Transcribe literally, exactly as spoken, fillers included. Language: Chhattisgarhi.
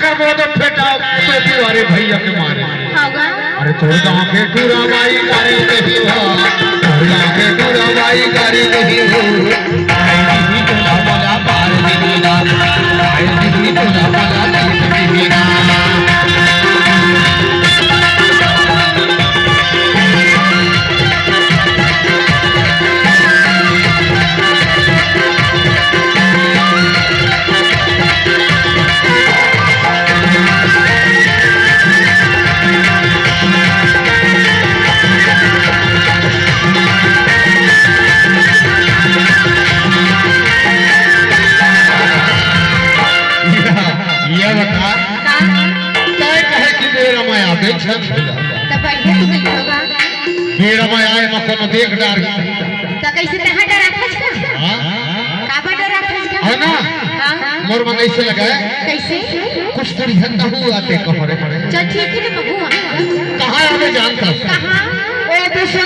कर वो तो फेंटा टोपी वाले भैया के मारे। हाँ गा। अरे तोर गाँव के टूरा बाई गारी नहीं हो, तोर गाँव के टूरा बाई गारी नहीं हो। आई दीदी तोला मोला पार दीदी ना, आई दीदी तोला मोला पार दीदी ना। ये बता, का? तय कहे कि बेरा में आबे छन भैया। त बढ़िया तू कहियो गा। बेरा में आए में कोनो देख डार। त कैसे तहाँ डराथस का? हाँ? काबर डराथस का? है ना? हाँ। मोर मन ऐसे लगा है। कैसे? कुछ दुर्घटना हुआ ते कहो रे। चल ठीक है, मैं बबू आ। कहाँ आवे जानता? कहाँ? ओ, दूसरे